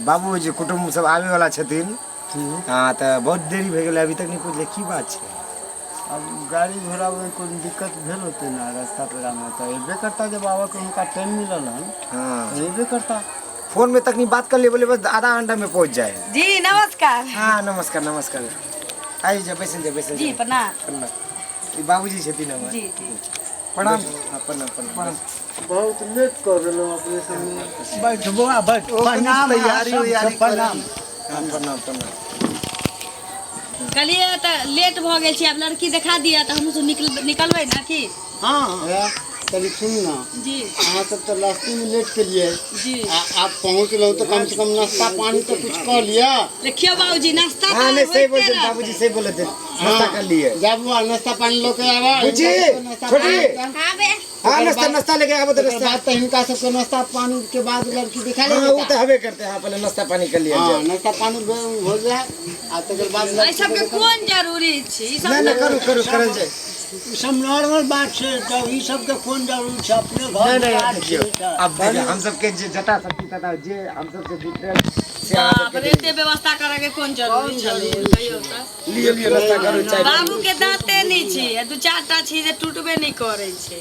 बाबू जे कुटुम्ब सब आबै वाला छथिन। हाँ, तऽ बहुत देरी भए गेलै, अभी तक नहि पहुँचलै, की बात छै? अब गाड़ी घोड़ामे कोनो दिक्कत भेल होतै ने रास्ता पेरामे, तऽ अयबे करता। जब आबऽके हुनका टाइम मिलल हन तऽ अयबे करता। फोन में तखनी बात कर लिए, बोले बस आधा घंटा में पहुंच जाए। जी नमस्कार। हाँ, नमस्कार नमस्कार, आइ जा, बैसल जा, बैसल जी जा। प्रणाम। प्रणाम। ई बाबूजी छथिन हमर। जी जी, प्रणाम। हाँ, प्रणाम प्रणाम। बहुत लेट कऽ गेलहुँ अपने सबमे। बैठ बौआ, बैठ। प्रणाम तैयारी अहाँ उयारी सबके प्रणाम। हाँ, प्रणाम प्रणाम। कहलिए तऽ लेट भऽ गेल छै, आब लड़की देखा दिअ तऽ हमहूँ सब निकलबै ने की? हाँ। हे, कनि सुन ना। जी। अहाँ सब तऽ नाश्तेमे लेट केलियै। जी। आ आब पहुँचलहुँ तऽ कम से कम नाश्ता पानी तऽ कुछ कऽ लिअ। देखियौ बाबूजी, नाश्ता हाँ, तऽ नहीं, सही होइते बोल रहतै। बाबूजी सही बोले थे, नाश्ता कर लिए। जा बुआ, नाश्ता पानी लऽ के आबऽ। बुच्ची, नाश्ता छोटी। पानी कऽ। हाँ बे। हाँ, नाश्ता नाश्ता लेके आबो तो तकर नाश्ता बाद तऽ हिनका सबके नाश्ता पानी के बाद लड़की देखा हाँ, वो लेबै। तो हबे करते हैं। हाँ, पहले नाश्ता पानी कर लिया हाँ जाए। नाश्ता पानी हो जाए आ तकर बाद एहि लड़की सबके कोन जरूरी छै ई सब? नहीं नहीं, करू करू, करल जाए। ई सब नॉर्मल बात छै, तऽ ई सबके कोन जरूरी छै? अपने नहीं घर नहीं दुआर देखियौ छै तऽ। अब देखियौ, हम सबके जे जता शक्ति तता जे हम सबसे जुटल से अहाँ बाप सबके रे, एते व्यवस्था करे के कोन जरूरी छलै, कहियौ तऽ? लिअ लिअ, नाश्ता करू, चाय पीबू। बाबू के दाँते नहि छै आ दू चारि टा छै जे टूटबे नहि करै छै,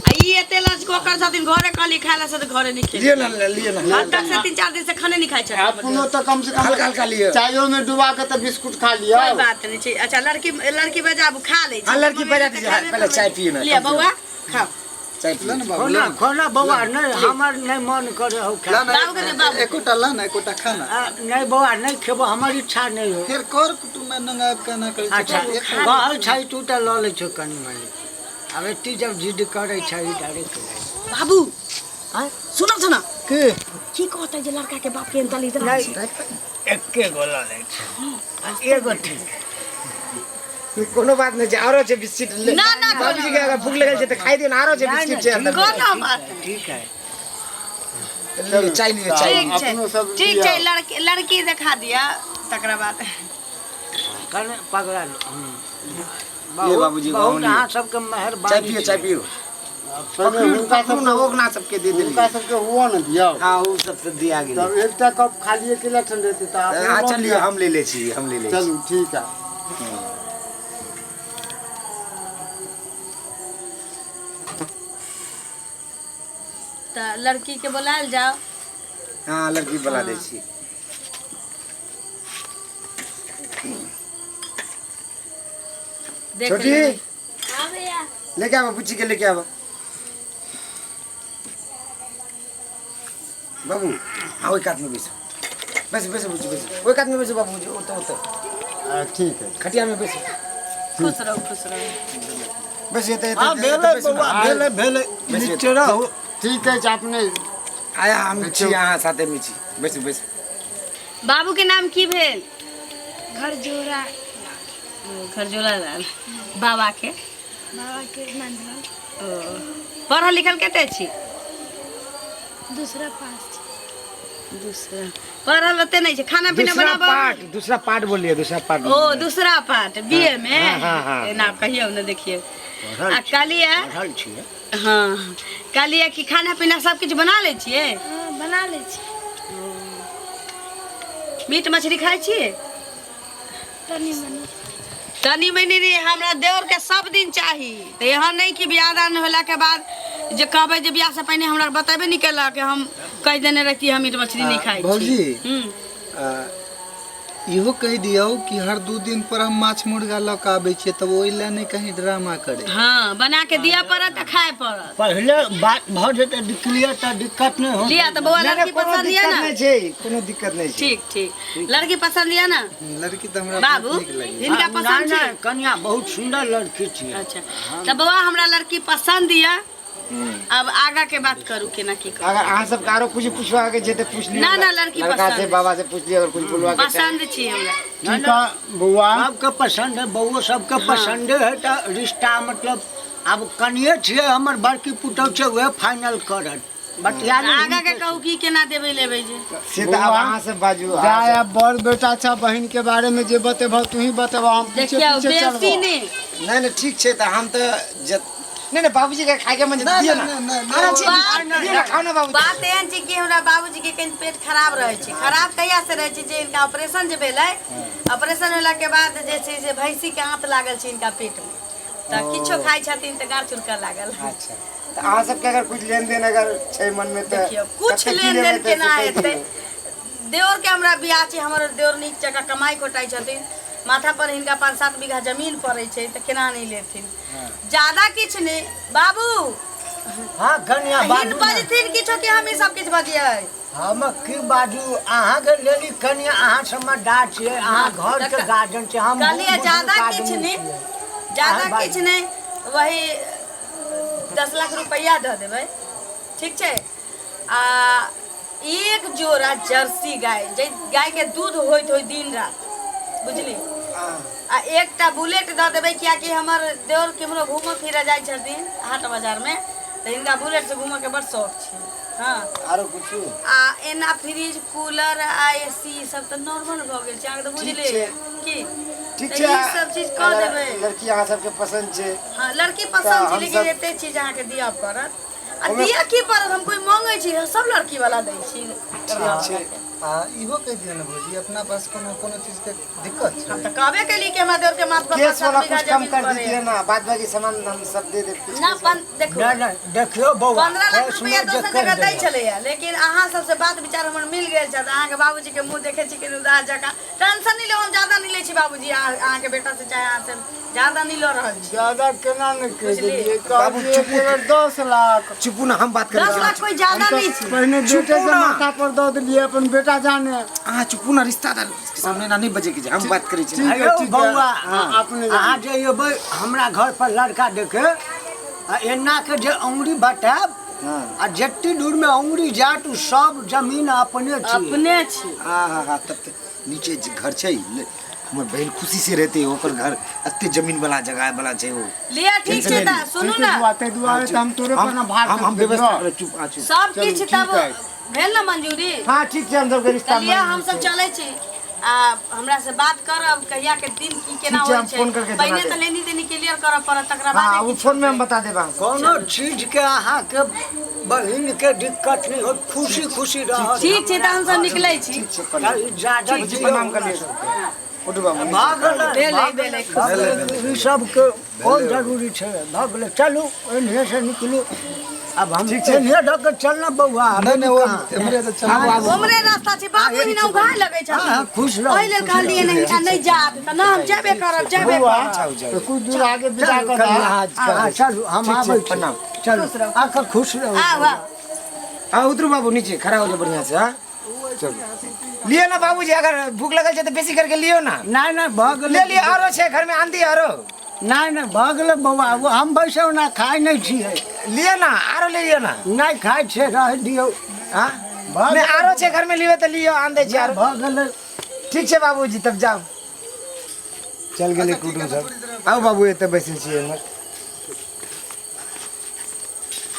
आ ई एते लचकोकर छथिन, घरे कहली खाय ला से तऽ घरे नहि खेलखिन। लिअ ना, लिअ ना। हद तक से 3-4 दिन से खाने नहि खाइ छथिन। अपनो तऽ कम से कम हल्का हल्का लिअ। चायो में डुबा के तऽ बिस्कुट खा लिअ। कोई बात नहीं छै। अच्छा, लड़की लड़की बजाबू, खा लै छै। हाँ, लड़की बजा दीजिए। हाँ, पहले चाय पियू ना, लिअ कम से कम। बौआ, खाओ। चाय पियू। खोना खोना बौआ, नहि हमर नहि मन करे हो खाय। बाबू के दे, बाबू। एकोटा ला ना, एकोटा खा ना। आ, नहि बौआ, नहि खेबो, हमर इच्छा नहि हो। फेर कर कुटुम्ब में नंगायब केना करै छै? अच्छा, कहल छै तू तऽ लऽ लै छौ कनि मनि, आब एत्ती जब जिद करै छै डायरेक्ट। बाबू आँय? सुना सुना। की? की कहतै जे लड़का के बाप के दलित नहि, एक्के गो लऽ लै छै आ एगो ठीक है। कोनो बात नहीं छै, आरो छै बिस्किट ले। ना, ना, बाबूजी के अगर भूख लगल छै तऽ खाइ दियौ ने, आरो छै बिस्किट छै अंदर में। कोनो बात नहि। ठीक है। लियौ, चाय लियौ, चाय। ठीक छै। अपनो सब ठीक लिअ। छै, लड़की लड़की देखा दिअ तकरा बाद। कने पगड़ा लो। लियौ बाबूजी, बहुत लियौ। अहाँ सबके मेहरबानी। चाय पियौ, चाय छै। पियौ। पहिले हुनका पकड़ू ना, सबके ओकरा सबके दे हुनका देलियै। सबके हुआ ने दियौ। हाँ, ओ सब तऽ दिया गेलै। तब एकटा कप खाली अकेला ठंडेतै तऽ अपनो हाँ, लऽ चलिए लिअ। हम ले ले छी, हम ले ले छी। चलू, ठीक है। तऽ लड़की के बोलायल जाओ। हाँ, लड़की बोला दै छी। देख छोटी। लेबै। हाँ भैया। लेके आबो, बुच्ची के लेके आबो। बाबू, हाँ, ओहि कात में बैसो, बैसो बैसो बुच्ची, बैसो ओहि कात में बैसो। बाबूजी, ओतऽ ओतऽ। आ, ठीक है। खटिया में बैसो। खुश रहू, खुश रहू। बैसो एतऽ एतऽ। हाँ, एतऽ भेलै बैसो ना। बौआ, भेलै भेलै, बैसो। नीचे रहू। ठीक अछि, अपने आया, हम छी, अहाँ साथे में छी, बैसो बैसो। बाबू के नाम की भेल? घर जोड़ा। घरजोड़ा लाल। बाबा के? बाबा के नंदलाल। ओ, पढ़ल लिखल कते छी? दूसरा पास छै। दूसरा, पढ़ल ओते नहि छै, खाना पीना दूसरा बनाबऽ? पार्ट, दूसरा पार्ट बोलिए, दूसरा पार्ट। ओ, दूसरा पार्ट बीए में। हाँ, हाँ, हाँ। एना कहियौ ने, देखियौ। पढ़ल आ कहलियै पढ़ल छियै। हाँ, कहलियै कि खाना पीना सब किछु बना लै छियै? हाँ, बना लै छी। मीट मछली खाइ छियै? तनी मनी। तनी मनी रे, हमरा देवर के सब दिन चाही। तऽ एहन नहि कि बियाह दान होलाके बाद जे कहबै जे बियाह से पहिने हमरा बतेबे नहि केलक, हम कहि देने रहती हम मीट मछली नहि खाइ छी। भौजी। हम्म। इहो कहि दियौ कि हर 2 दिन पर हम माछ मुर्गा लऽ कऽ आबै छियै, तब ओहि लए नहि कहीं ड्रामा करे। हाँ, बना के दिअ पड़त तऽ खाय पड़त। पहिले बात भऽ जेतै क्लियर तऽ दिक्कत नहि हो। लिअ तऽ बौआ, नहि, लड़की कोनो पसन्द यऽ दिक्कत ने? नहि छै, कोनो दिक्कत नहि छै। ठीक ठीक, लड़की पसन्द यऽ ने? लड़की तऽ हमरा बाबू, बहुत नीक लगैए। हिनका पसन्द नहि छै? नहि, कनिया बहुत सुन्दर लड़की छियै। अच्छा, तऽ बौआ, हमरा लड़की पसन्द यऽ, अब आगा के बात करू, केना की करू। अगर अहाँ सबके आरो कुछ पूछबाके छै तऽ पूछ लियौ। ना, ना, लड़की लड़का पसंद से है। बाबा से पूछ लियौ, अगर कुछ बोलबाके छै। पसन्द छी हमरा। ठीक है बौआ। सबके पसंद है, बौओ सबके पसंदे है, तऽ रिश्ता मतलब आब कनिये छियै, हमर बड़की पुतहु छै, उएह फाइनल करत बतिया। आगा के कहू की केना देबै लेबै जे। से तऽ आब अहाँ सब बाजू, अहाँ जाय सब। अब बड़ बेटा छा, बहिन के बारे में जे बतेबह तू ही बतेबह, हम पीछे देखियौ पीछे बेसी चलबो। नहि। नहि नहि, ठीक छै, तऽ हम तऽ नहीं नहीं, बाबूजी के खाए के मन ना, दियो ना, ना। ना, ना, आराम से बात- दियो ना, खाओ ना बाबूजी। बात एहन छै कि हमरा बाबूजी के कनि पेट खराब रहै छै। खराब कहिया से रहै छै जे इनका ऑपरेशन जे भेलै, ऑपरेशन होला के बाद जे छै से भैंसी के आंत लागल छै इनका पेट में, तऽ किछो खाइ छथिन तऽ गाड़ चुड़कऽ लागल। अच्छा, तऽ अहाँ सबके अगर कुछ लेन देन अगर छै मन में तऽ देखियौ, कुछ कते की लेन लेबै देन तऽ केना से कहि हेतै। दियौ। देवर के हमरा बियाह छै, हमर देवर नीक जकाँ कमाइ खोटाइ छथिन, माथा पर हिनका 5-7 बीघा जमीन पड़ै छै, तऽ केना नहि लेथिन। ज्यादा किछु नहि बाबू। हाँ कनिया हिन बाजू ना। बजथिन किछो कि हम ई सब किछु बजियै? हम की बाजू, अहाँके लेली कनिया, अहाँ समझदार छियै, अहाँ घर के गार्जियन छियै, हम कहलियै बुजुर्ग ज्यादा आदमी किछु नहि, छियै। ज्यादा अहाँ किछु नहि, वही 10 लाख रुपैआ दऽ देबै, ठीक छै? आ एक जोड़ा जर्सी गाय, जे गाय के दूध होइत होय दिन रात, बुझली? आ एकटा बुलेट दऽ देबै, कियाकि हमर देवर केम्हरो घूमऽ फिरऽ जाइ छथिन हाट बाजारमे, तऽ हिनका बुलेट से घूमऽ के बड़ शौक छै। हाँ। आरो कुछो? आ एना फ्रिज, कूलर आ एसी ई सब तऽ नॉर्मल भऽ गेल छै, अहाँके तऽ ठीक बुझले छै। की ठीक तऽ छै। ई सब चीज कऽ अगर देबै। लड़की अहाँ सबके पसन्द छै? हाँ, लड़की तऽ पसन्द छै, हम लेकिन सब- एते चीज अहाँके दिअ पड़त आ ओहिमे- दिअ की पड़त, हम कोइ मांगै छी? सब लड़की वाला दै छी। ठीक छै। आ इहो कहि दियौ ने भौजी, अपना पास कोनो कोनो चीज के दिक्कत हम छै? तऽ कहबे केली कि हमरा देवर के माथ पर केस 5-7 वाला बीघा कुछ कम जमीन कर पड़े। दीजिए ना, बाद बाकी सामान हम सब दे देब। ना, देखो। ना ना, देखियौ बौआ, 15 लाख कैशमे रुपया जे दोसर कहि जगह दै देलक। छलैया, लेकिन अहाँ सबसे बात विचार हमर मिल गेल छै। अहाँके बाबूजी के मुँह देखै छी कि उदास जकाँ। टेंशन नहि लिअ, हम ज्यादा नहि लै छी बाबूजी, अहाँके बेटा से चाहे अहाँ से ज्यादा नहि लऽ रहल छी। ज्यादा केना नहि कहि बुझलियै। देलियै? बाबू, कहलियै चुप। एक बेर 10 लाख। चुपू ना, हम बात करै 10 छी। लाख कोई ज्यादा नहि छै। पहिने चुपू बेटे के ना। माथा पर दऽ देलियै, अपन बेटा जाने। अहाँ चुपू ना, रिश्तेदार के सामने ना नहीं बजे के छै, हम बात करै छी। ठीक है, हेलो ठीक है। बौआ, हाँ, अपने अहाँ जाने। जे एबै हमरा घर पर लड़का देखे, आ एना के जे अंगुरी बतायब, हाँ। आ जते दूर में अंगुरी जात, उ सब जमीन अपने छी। अपने छी। हाँ हाँ हाँ, तब तऽ नीचे जे घर छै, हमर बहिन खुशी से रहते, ओकर घर एते जमीन वाला जगह वाला छै ओ। लिअ, ठीक टेंशन छै नहि तऽ लिअ। सुनू ठीक है ना। बुआ, ताहि दुआरे तऽ हम तोरे पर ना भार हम देलियौ। व्यवस्था करब, चुप आ चुप। सब चलू, किछु ठीक तब है। भेल ने मंजूरी? हाँ, ठीक छै, हम सबके रिश्ता तऽ लिअ, मानि हम सब छै। चलै छी, आ हमरा से बात करब कहिया के दिन की केना ठीक छै, होइ हम छै। फोन करके जना पहिने देब। तऽ लेनी देनी क्लियर करऽ पड़त, तकरा हाँ, बाद वो फोन में हम बता देब अहाँके। कोनो चीज के अहाँके बहिन के दिक्कत नहीं होत, खुशी खुशी रहत। ठीक छै, तऽ हमसब निकलै छी। ठीक छै, प्रणाम। इजाजत जी, दियौ। प्रणाम कर लिअ सबके। उठू बाबू, नीचे। भऽ गेलै, भेलै, भऽ भेलै, गेलै, खुश भऽ गेलै। ई सबके कोन जरूरी छै? भऽ गेलै, चलू, एन्हे से निकलू। आब हम ठीक छै। एन्हे दऽ के चल ना बौआ। नहि नहि, ओ एम्हरे तऽ चलू। उमरे रास्ता छै बाबू, हिना उघाय लगै हाँ, हाँ, छथिन। खुश रहू, ओहि लेल खुश कहलियै रहू। नहि हिनका नहि जात तऽ ना, हम जेबे करब, जेबे बौआ, करब। जाउ, जाउ। तऽ कुछ दूर आगे विदा चलू कऽ कनिया, दऽ। हाँ, चलू, हम ठीक छै, आबै छी। प्रणाम। चलू, आके खुश रहू। आउ आउ। हाँ, उतरू बाबू, नीचे खड़ा हो जाओ बढ़िया से। हाँ, चलो, लियो ना बाबूजी, अगर भूख लगल छै तऽ बेसी करके लियो ना। नहि नहि, भऽ गेलै। ले लियो, आरो छै घर में, आंधी आरो। नहि नहि, भऽ गेलै बौआ, ओ हम बैसौ ना, खाइ नहि छियै। लियो ना, आरो ले लियो ना। नहि खाइ छियै, रहै दियौ। हाँ, भऽ नहीं, गेलै। आरो छै घर में, लियो तऽ लियो, आन दै छी आरो। भऽ गेलै। ठीक छै बाबूजी, तब जाउ। चल गेलै कुटुम सब। आउ बाबू, एतऽ बैसल छियै एम्हर।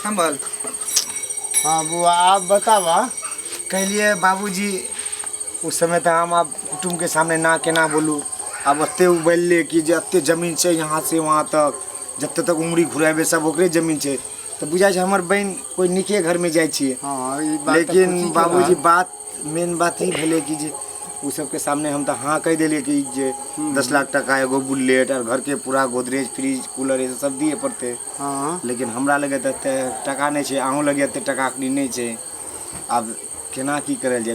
हम बोल। हाँ बुआ, आप बतावा। कहलिए बाबूजी, उस समय तऽ हम आब कुटुम्बके सामने ना केना बोलू? आब एते उबलले कि जे एते जमीन छै, यहाँ से वहाँ तक जते तक उंगली घुरेबै सब ओकरे जमीन छै, तऽ बुझाइ छै हमर बहिन कोइ नीके घरमे जाइ छियै। हाँ, ई बात तऽ लेकिन खुशी के बाबूजी, बात। बात मेन बात ई भेलै कि जे ओ सबके सामने हम तऽ हाँ कहि देलियै कि जे 10 लाख टका, एगो बुलेट और घरके पूरा गोदरेज, फ्रिज, कूलर, ई सब दिए पड़तै। लेकिन हमरा लगे तऽ एते टका नहि छै, अहूँ लगे एते टका अखनी नहि छै, आब केना की करल जाय?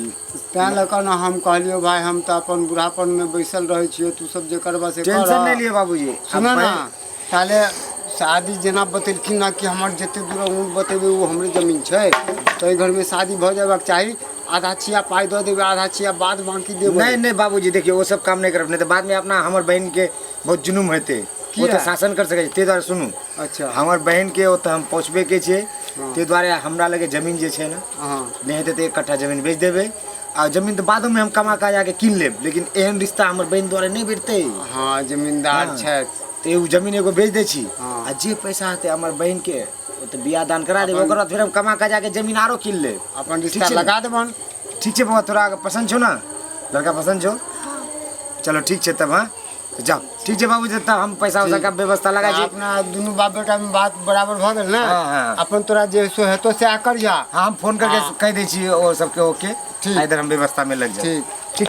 तैं लऽ कऽ ने हम कहलियौ भाय, हम तऽ अपन बुढ़ापन में बैसल रहै छियौ, तू सब जे करबऽ से कर। टेंशन नहि लिअ बाबूजी। सुन ना, ताले शादी जेना बतेलखिन ना कि हमर जते दूर अङ्गूर बतेबै ओ हमरे जमीन छै, तऽ एहि घरमे शादी भऽ जेबाक चाही। आधा छिया पाइ दऽ देबै, आधा छिया बाद बाँकी देबै। नहीं नहीं बाबूजी, देखियौ, ओ सब काम नहि करब, नहीं तऽ बादमे अपना हमर बहिन के बहुत जुलुम हेतै। ओ तऽ किया? शासन कर सकै छै, ताहि दुआरे सुनू। हमर बहिन के ओतऽ हम पहुँचबे के छै, ताहि दुआरे हमरा लगे जमीन जे छै ने, नहि हेतै तऽ 1 कट्ठा जमीन बेच देबै, आ जमीन तऽ बादोमे हम कमा कऽ जाके कीन लेब, लेकिन एहन रिश्ता हमर बहिन दुआरे नहि भेटतै। हँ, जमीनदार छथि। तऽ ओ जमीन एगो बेच दै छी, आ जे पैसा हेतै हमर बहिन के ओतऽ बियाह दान करा देबै, ओकर बाद फेर हम कमा कऽ जाके जमीन आरो कीन लेब। अपन ठीक रिश्ता छै ने? लगा देबन। ठीक छै बौआ, तोरा पसन्द छौ ना लड़का? पसन्द छौ? चलो, ठीक छै तब। हाँ। तऽ जाउ, ठीक छै बाबूजी, तऽ हम पैसा उसा के व्यवस्था लगा छी। अपना दुनू बाप बेटा में बात बराबर भऽ गेल ने? हाँ, हाँ। अपन तोरा जे सो हेतो से करिया। हाँ, हम फोन करके कहि दै छी ओ सबके। ओके। ठीक। इधर हम व्यवस्था में लग जाए। ठीक।